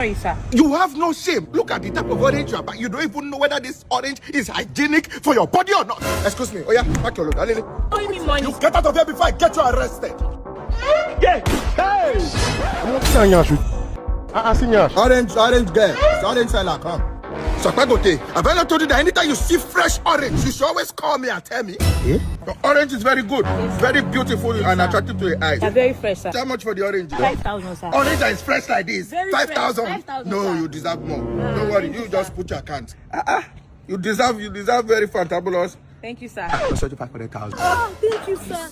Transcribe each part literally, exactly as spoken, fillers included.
Sorry, sir. You have no shame. Look at the type of orange you are buying. You don't even know whether this orange is hygienic for your body or not. Excuse me. Oh yeah, pack your load. Alele. Owe me money. You get out of here before I get you arrested. Yeah. Hey. I want to see Anyash. I, I see Anyash. Orange, orange girl. It's orange seller. Come. Sakpagote, have I not told you that anytime you see fresh orange, you should always call me and tell me? Eh? The orange is very good, very beautiful and attractive to the eyes. They're very fresh, sir. How much for the orange? Five thousand, sir. Orange that is fresh like this. Very fresh. Five thousand. Five thousand, No, sir. you deserve more. Ah, Don't worry, thank you you, just sir. Put your account. Ah, ah. You deserve, you deserve very fantabulous. Thank you, sir. I'll charge you five hundred thousand. Oh, thank you, sir.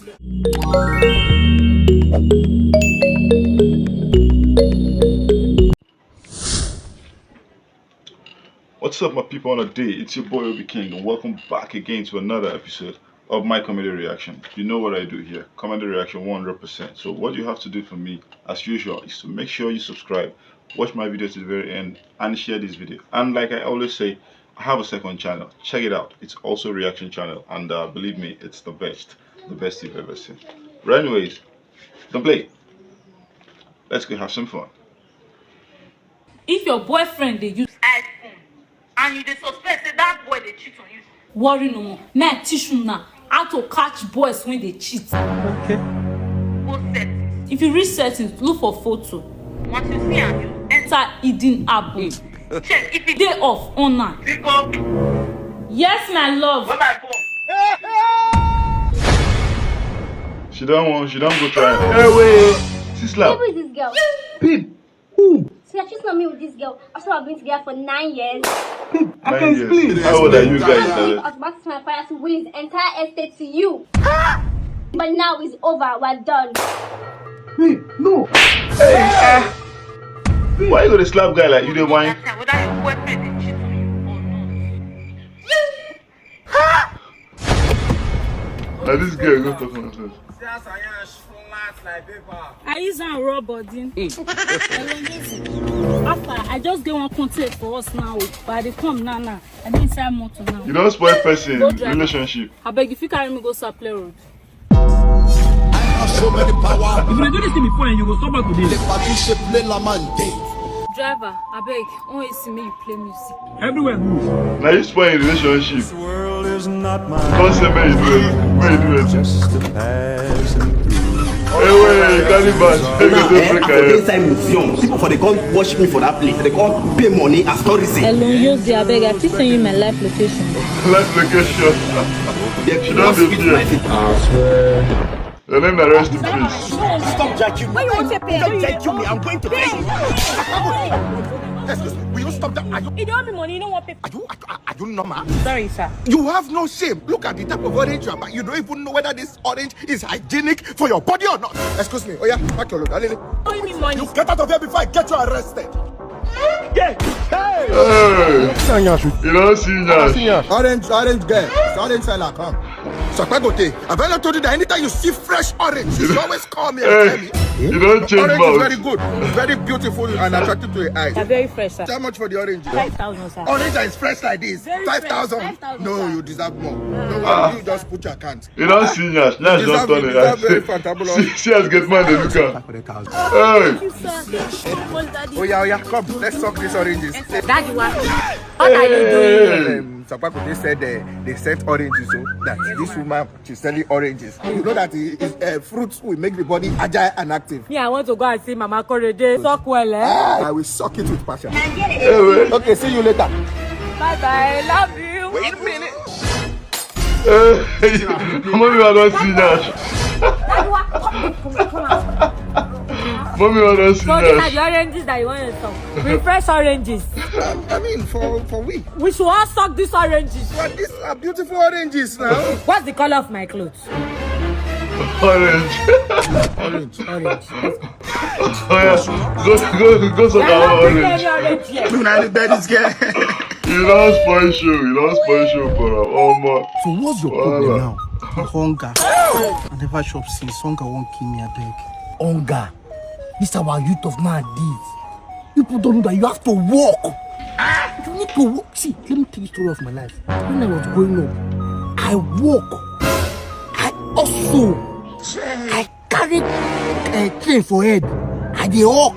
What's up, my people on a day? It's your boy Obi King, and welcome back again to another episode of my comedy reaction. You know what I do here, comedy reaction one hundred percent. So what you have to do for me, as usual, is to make sure you subscribe, watch my video to the very end, and share this video. And like I always say, I have a second channel. Check it out. It's also a reaction channel, and uh, believe me, it's the best, the best you've ever seen. But anyways, don't play. Let's go have some fun. If your boyfriend dey use iPhone and you dey suspect say that boy dey cheat on you, worry no more. May I teach you now how to catch boys when they cheat. Okay. Go settings. If you reach settings, look for photo. Once you see am, you enter hidden album. Check if e dey off, on am. Pick up. Yes, my love. Where my phone? She don't want, she don't go try. Hey, wait. Sister. Who is this girl? Babe, who? So you're cheating on me with this girl after I've been together for nine years. Babe, I Nine can years. explain. How old are you guys? I was about to tell my parents to will his entire estate to you. But now it's over. We're done. Babe, no. Why you gonna slap guy like you dey whine? Whether your boyfriend dey cheat on you or not. Na this girl go talk nonsense. See as Anyash flat like paper. I use am rub body. How far? I just get one contact for us now, but I dey come now now. I dey inside motor now. You don't spoil person Go drive. Relationship. Abeg, if you carry me go Sapele Road. I have so many power. If you do this thing before, you go stop back The today. party shape play la man day. Driver, abeg, on A C make you play music. Everywhere good. Now you spoil a relationship. World is not mine. Don't say may you do it. May you do it. Just a passing through. Hey, wait, you can't even. You go Now, do eh, I for dey Africa. inside museum. People for dey come worship me for that place. They come pay money as tourism. Hello, Yose, abeg, I fit send you my live location. Life location. They She don't must dey fit fear. my feet. Your name na rest in peace. Stop jacking me. Why you want to pay? Don't jack me. I'm going to pay you. Excuse me, will you stop that? Are you, You don't owe me money, you don't want pay. are you, are, are you normal? Sorry, sir. You have no shame. Look at the type of orange you are buying. You don't even know whether this orange is hygienic for your body or not. Excuse me. Oh yeah, pack your load. Alele. Owe me money. You get out of here before I get you arrested. Hey, See Anyash. you don't see I see that. Anyash. Orange, orange girl. It's orange seller. Come. Sakpagote, have I not told you that anytime you see fresh orange, you should always call me and tell me? Hey, you don't change Orange is very mouth. Good, very beautiful and attractive to the eyes. They're very fresh, sir. How much for the orange? Five thousand, sir. Orange that is fresh like this. Very Five thousand. fresh. Five thousand, No, sir. You deserve more. Ah. No worry, you just put your account. You don't see Nyash. Nyash You don't deserve, turn you it. deserve very See, fantabulous. see as get man dey look am. Five hundred thousand. Hey, Thank you, sir. Thank you so much, Daddy. Oh yeah, oh yeah, come. Let's suck these oranges. Daddy, what? What are you doing? Hey. Um, Sakpagote said uh, they sent oranges, so that this woman, she's selling oranges. You know that it, it, uh, fruits will make the body agile and active. Me, I want to go and see Mama Korede. Suck well, eh? I will suck it with passion. Hey, wait. Okay, see you later. Bye bye. Love you. Wait a minute. Hey, mommy, I don't see Nyash. Daddy, what? Come, come, come out. Mommy, I don't see So these are the Nyash. Oranges that you want to suck. Refresh oranges. I mean, for for we, We should all suck these oranges. but these are beautiful oranges now. What's the color of my clothes? Orange. Orange, orange. Oh yeah, go go go suck I don't our bring orange. Any orange here. Look at the bed is getting. You don't spoil show. You don't spoil show for am. Oh man. So what's your Wahala. problem now? Hunger. I never chop since. Hunger won't kill me, I beg. Hunger. This our youth of nowadays. People don't know that you have to work. You need to work. See, let me tell you the story of my life. When I was growing up, I work. I also. I carry a train for head. I dey hawk.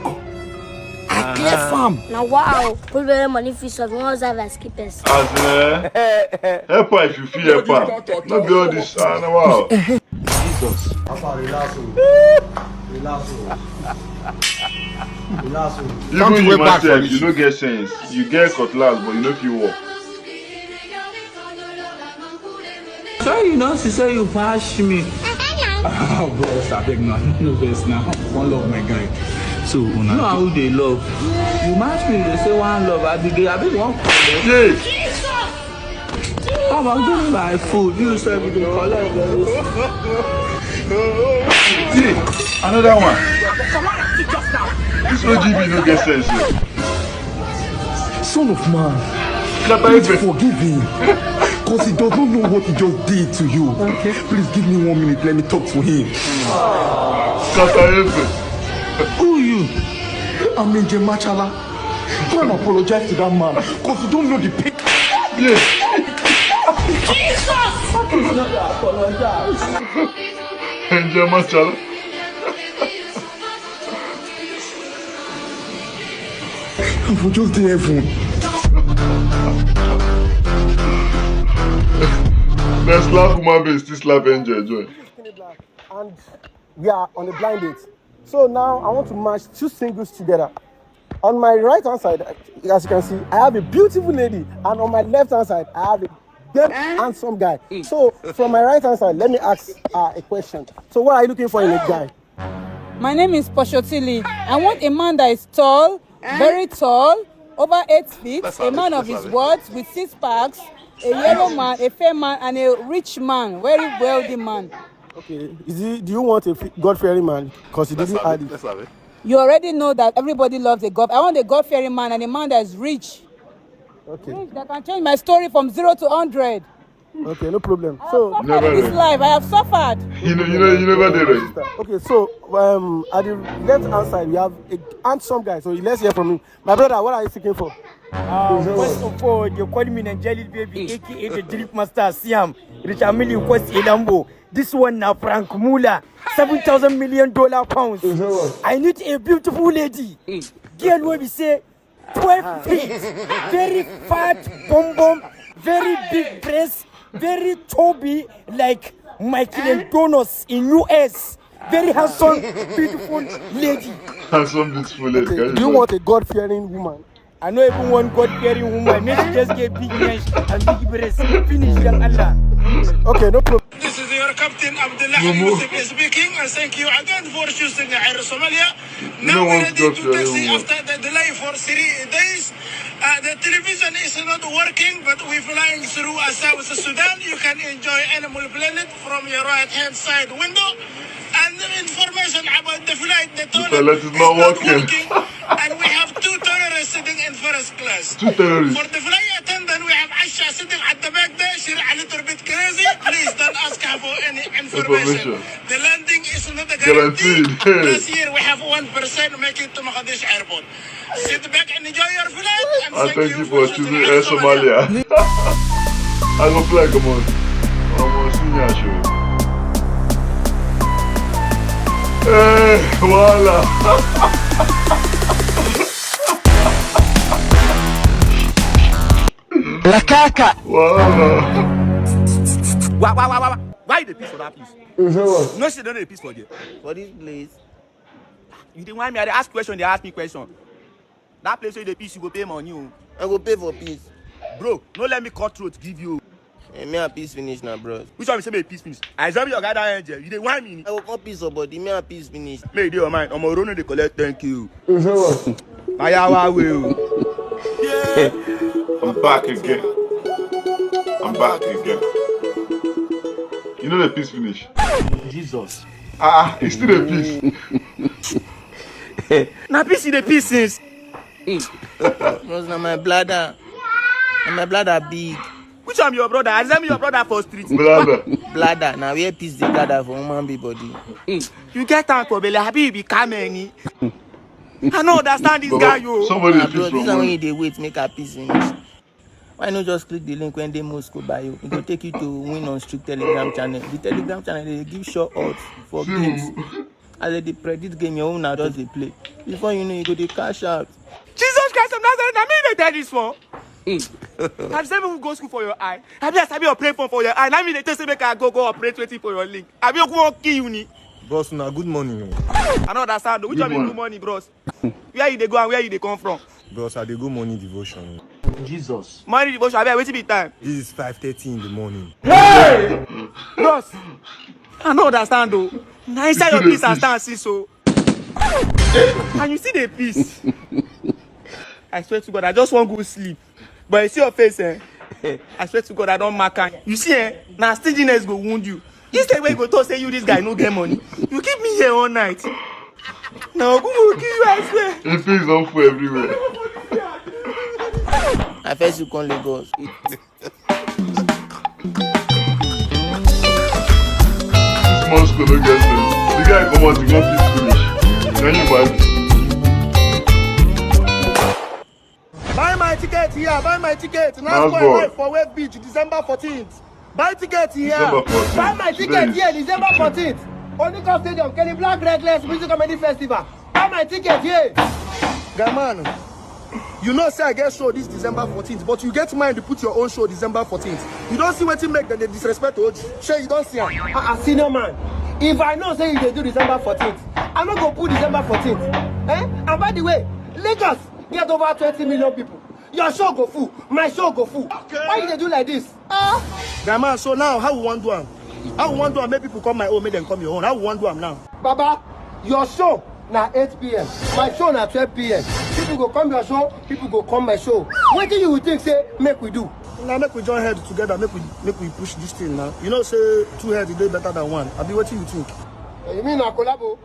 I Yes, fam. Now wow, put very money for some one driver skippers. As in, eh, help her if you feel help her. Not be all this. Ah, now wow. Jesus. Papa, relax, oh. Relax, oh. Relax, oh. Even you myself, you no get sense. You get cutlass, but you no fit walk. So you know, she say you pass me. Oh, bros, I beg now. No verse now. One love, my guy. So, una know how they love. You match me, they say one love. I be, I be one. Yes. Come on, give me my food. You say we dey collect. See, another one. This O G B no get sense. Oh. Son of man, please forgive him. Because he does not know what he just did to you. Okay. Please give me one minute. Let me talk to him. Scatter everything. Who you? I'm Angel Machala. Go and apologize to that man. Because you don't know the pain. Yes. Jesus! Please not apologize. Angel Machala. I for just dey heaven. Dem slap woman being, still slap angel join. And we are on a blind date. So now I want to match two singles together. On my right hand side, as you can see, I have a beautiful lady, and on my left hand side, I have a damn handsome guy. So from my right hand side, let me ask uh, a question. So what are you looking for in a guy? My name is Poshotili. I want a man that is tall, very tall, over eight feet, a man of his words, with six packs, a yellow man, a fair man, and a rich man, very wealthy man. Okay, is he? Do you want a God-fearing man? Because he didn't add it. You already know that everybody loves a God. I want a God-fearing man and a man that is rich. Okay. Rich that can change my story from zero to hundred. Okay, no problem. So never this life, I have suffered. You know, you know, you never did right. Okay, so um, at the left hand side, we have a handsome guy. So let's hear from him. My brother, what are you seeking for? Uh, first of all, they call me Nigeria baby, A K A the drip master, Siam, Richard Millie, Kwesi Elambo. This one now, Frank Muller, seven thousand million dollar pounds. I need a beautiful lady. Girl will be say, twelve feet, very fat, bum bum, very big breast, very chubby, like Michael Donos in U S. Very handsome, beautiful lady. Handsome, beautiful lady. Okay, do you want a God-fearing woman? I no even want God-fearing woman. Maybe just get big nails and big breasts. Finish, young Allah. Okay, no problem. This is your captain Abdullah Yusuf speaking, and thank you again for choosing Air Somalia. Now we're ready to taxi after the delay for three days. Uh, the television is not working, but we're flying through uh, South Sudan. You can enjoy Animal Planet from your right-hand side window. And the information about the flight, the toilet is not working. And we have two terrorists sitting in first class. Two terrorists. For the flight attendant, we have Asha sitting at the back there. She's a little bit crazy. Please don't ask her for any information. The landing is not guaranteed. Last year, we have one percent make it to Mogadishu airport. Sit back and enjoy your flight. And thank you for choosing Air Somalia. I go fly, come on. I'm on senior show. Hey, voila. La caca. Voila. Why, why, why, why, why? Why you dey piss for that place? No, she don't dey piss for there. For this place. You dey whine me, I dey ask question, dey ask me question. That place where you dey piss, you go pay money o. I go pay for piss. Bro, no let me cut throat give you. Eh, me I piss finish now, bro. Which one be say me piss finish? I sabi your guy that angel. You dey whine me. I go come piss for body. Me I piss finish. Make you dey your mind. Omo, Orono dey collect thank you. Ayawa we o. I'm back again. I'm back again. You know the piss finish. Jesus. Ah, ah, e still dey piss. Na piss e dey piss since. Because na my bladder. Na my bladder big. Which one be your brother? I send me your brother for street. Bladder. Bladder. Na where piss dey gather for human being body. You get am for belle, abi you be camel ni? I no understand this guy, yo. Somebody piss from this one when you dey wait, make I piss finish. Why not just click the link when they most go buy you? It go take you to Win on Streak Telegram channel. The Telegram channel, they give shout out for games. As they dey predict game, your own na just dey play. Before you know, you go dey cash out. Jesus Christ of Nazareth, na me dey tell this one. Na the same people go school for your eye. Abi I sabi operate phone for your eye. Na me dey tell say make I go go operate wetin for your link. Abi ogun wan kill you ni. Bros, na good morning o. I no understand o. Which one be good morning, bros? Where you dey go and where you dey come from? Bros, I dey go morning devotion. Jesus. Morning devotion, abeg, wetin be time? This is five thirty in the morning. Hey! Bros, I no understand o. Na inside your piss I stand since o. And you still dey piss. I swear to God, I just wan go sleep. But I see your face, eh? I swear to God, I don mark am. You see, eh? Na stinginess go wound you. Instead wey you go talk say you this guy no get money, you keep me here all night. Na Ogun go kill you, I swear. Im face don full everywhere. I first you come Lagos. Small school no get sense. The guy come out, he come fit finish. Can you imagine? Buy my ticket here, buy my ticket. Last boy, arrive for Wave Beach, December fourteenth. Buy ticket here. December fourteenth. Buy my ticket here, December fourteenth. Only come stadium, Kenny Black Reckless Music Comedy Festival. Buy my ticket here. Guy man, you know say I get show this December fourteenth, but you get mind to put your own show December fourteenth. You don see wetin make dem dey disrespect Oji? Shey you don see am? Ah, ah, senior man, if I know say you dey do December fourteenth, I no go put December fourteenth. Eh? And by the way, Lagos get over twenty million people. Your show go full, my show go full. Why you dey do like this? Ah! Guy man, so now how we wan do am? How we wan do am make people come my own, make dem come your own? How we wan do am now? Baba, your show na eight p m, my show na twelve p m. People go come your show, people go come my show. Wetin you think say make we do? Now make we join head together, make we make we push this thing now. You know say two head dey better than one. Abi wetin you think? Eh, you mean na collabo?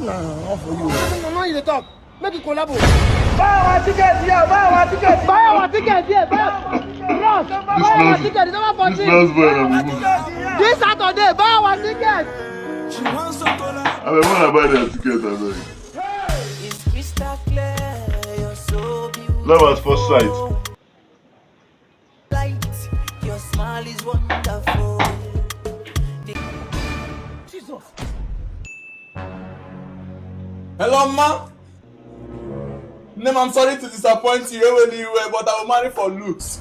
Na one for you. No, no, no, you dey talk. Make you collabo. Buy our ticket here, buy our ticket. Buy our ticket here, buy. Bros, buy our ticket. It's never for this. This Saturday, buy our ticket. I mean, when I buy their ticket, I beg. It's crystal clear, you're so beautiful. Love at first sight. Light, your smile is wonderful. Jesus. Hello, ma. Name, I'm sorry to disappoint you, really well, but I will marry for looks.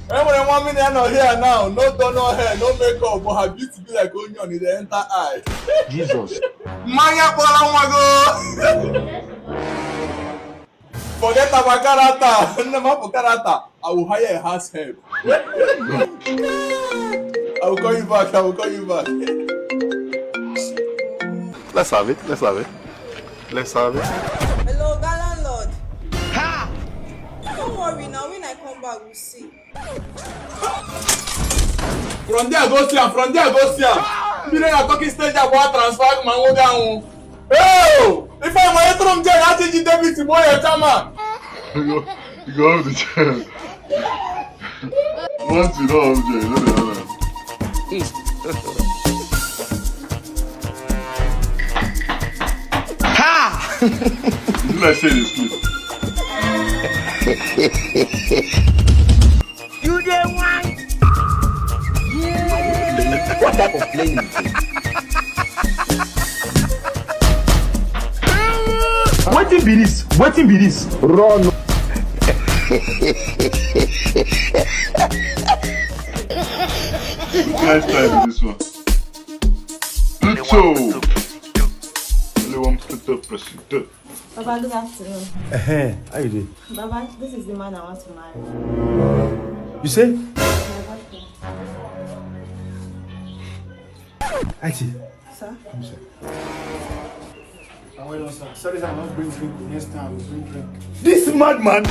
Everyone, one minute, I'm not here now. No done, no hair, no makeup, but her beauty be like onion, it dey enter eye. Jesus. Manya Bola Mago. Forget about character. Never for character. I will hire a house help. I will call you back. I will call you back. Let's have it. Let's have it. Let's have it. Hello, oga landlord. Ha! Don't worry now. When I come back, we'll see. From there, go see am. From there, go see am. Be there, talking stage, I want transfer my own down. Oh! If I were to room there, I think you David to boy a chama. You go, you go have the chance. Once you don't have the chance, you don't have. Ha! You like say this, please. You dey whine. What type of plane is this? Wetin be this? Wetin be this? Run. Which kind style be this one? Pluto. Only one Pluto president. Baba, good afternoon. Ehen, how you dey? Baba, this is the man I want to marry. You say? My boyfriend. Auntie. Sir? Come, sir. Ah, well done, sir. Sorry, sir, I won't bring drink. Next time I will bring drink. This madman!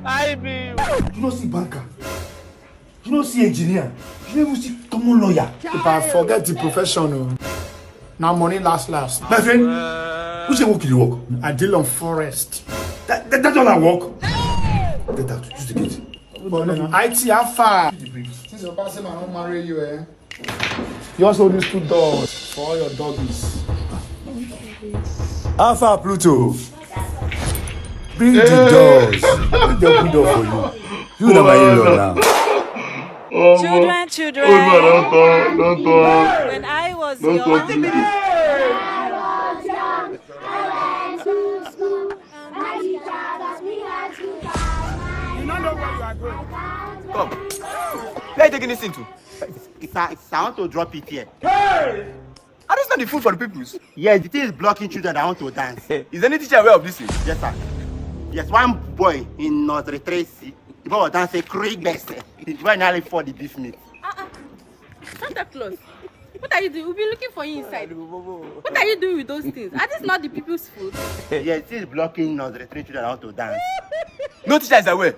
I be. You no see banker. You no see engineer. You no even see common lawyer. If I forget the profession, oh, na money last last. My friend, who say work you dey work? I deal on forest. That, that, that one I work. Get out. Use the gate. But no, I T, how far? Since your papa say I wan marry you, eh? You also use two doors for all your doggies. How far, Pluto? Bring the doors. Bring the good door for you. You na my in-law now. Children, children. Old man, don't talk, don't talk. When I was young. Don't talk to me. Come. Where are you taking this thing to? It's, it's, I want to drop it here. Are these not the food for the pupils? Yes, the thing is blocking children that want to dance. Is any teacher aware of this thing? Yes, sir. Yes, one boy in nursery three C, the boy was dancing crazy best. The boy nearly fall the beef meat. Santa Claus, what are you doing? We'll be looking for you inside. What are you doing with those things? Are these not the people's food? Yes, it is blocking nursery three children that want to dance. No teacher is aware.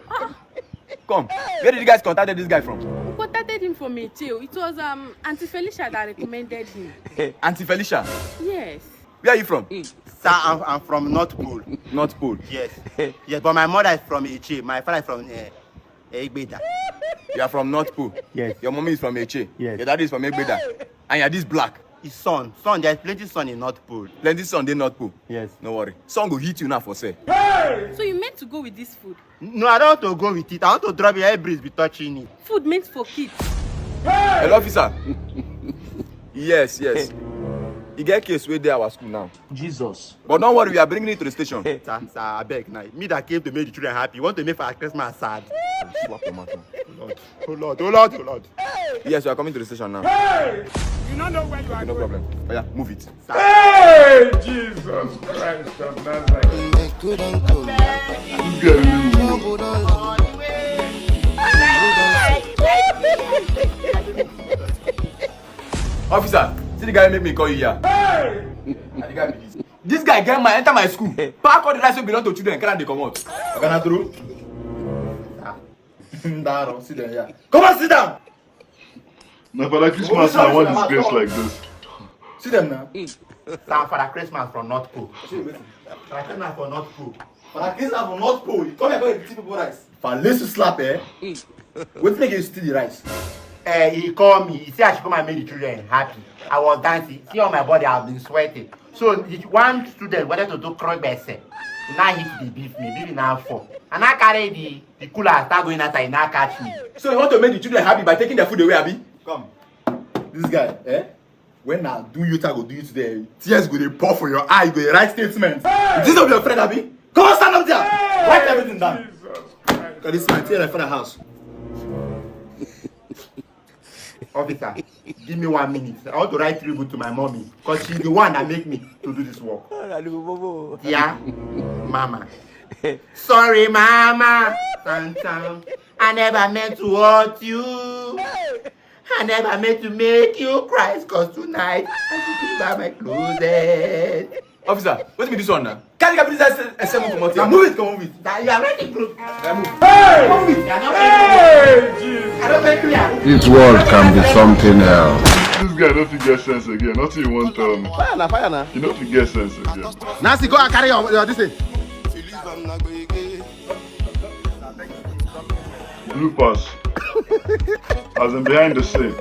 Come, where did you guys contact this guy from? We contacted him from Eche. It was um Auntie Felicia that recommended him. Auntie Felicia, Yes. Where are you from? Sir, I'm, I'm from North Pole. North Pole. Yes. Yes, but my mother is from Eche. My father is from uh, Egbeda. You are from North Pole. Yes. Your mommy is from Eche. Yes. Your daddy is from Egbeda. And you are this black. His son. Son, there's plenty son in North Pole. Plenty son dey North Pole. Yes. No worry. Son go hit you now for sale. So you meant to go with this food? No, I don't want to go with it. I want to drop it. Every breeze be touching it. Food meant for kids. Hello, officer. Yes, yes. E get case wey dey our school now. Jesus. But don't worry, we are bringing it to the station. Sir, sir, I beg now. Me that came to make the children happy. You want to make our Christmas sad. Slap your mouth. Oh Lord, oh Lord, oh Lord. Yes, we are coming to the station now. You don't know where you are. No problem. Oh yeah, move it. Hey, Jesus Christ of Nazareth. This girl really Officer, see the guy make me call you here. Hey! Na the guy be this. This guy get my enter my school. Pack all the rice wey belong to children, carry am dey comot. Oga na true. Ndaro, sit down here. Come on, sit down. Na for that Christmas I want disgrace like this. See them now. Sir, Father Christmas from North Pole. Father Christmas from North Pole. Father Christmas from North Pole. You come here, go eat people rice. If I lace you slap, eh? Wetin make you steal the rice? Eh, he call me. He say I should come and make the children happy. I was dancing. See on my body, I've been sweating. So the one student wanted to do cross by self. Now hit the beef me, beef now fall. And I carry the, the cooler, start going outside, now catch me. So you want to make the children happy by taking their food away, abi? Come. This guy, eh? When I do you, I go do you today. Tears go dey pour for your eye, you go dey write statement. Is this not your friend, abi? Come on, stand up there. Write everything down. Look at this man, tear your father house. Officer, give me one minute. I want to write tribute to my mommy because she's the one that make me to do this work. Yeah, mama. Sorry, mama. Tan, tan. I never meant to hurt you. I never meant to make you cry, cause tonight I should be by my closet. Officer, wetin be this one now? Carry the inside seven comot here. Move it, come move it. That you are writing group. Move. Hey! Move it. I don't make you. I don't make you. This world can be something else. This guy don't fit get sense again. Nothing you want um. Fire na, fire na. You don't fit get sense again. Nancy, go and carry your, your this thing. Bloopers. As in behind the scene.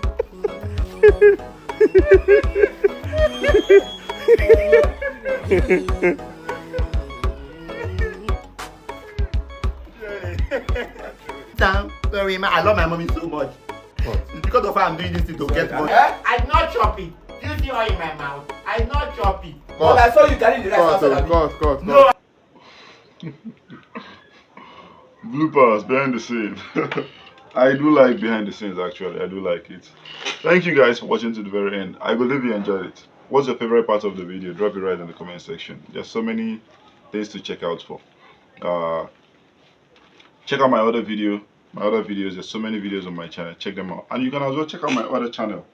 Don't worry, man. I love my mommy so much. It's because of her I'm doing this thing to get money. Eh? I did not chop it. Do you see oil in my mouth? I did not chop it. But I saw you carrying the rice outside. Cut, cut, cut. No. Bloopers behind the scene. I do like behind the scenes, actually. I do like it. Thank you guys for watching to the very end. I believe you enjoyed it. What's your favorite part of the video? Drop it right in the comment section. There's so many things to check out for. Uh, check out my other video, my other videos. There's so many videos on my channel. Check them out. And you can as well check out my other channel.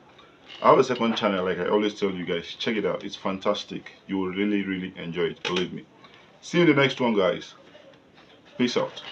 I have a second channel, like I always tell you guys. Check it out. It's fantastic. You will really, really enjoy it. Believe me. See you in the next one, guys. Peace out.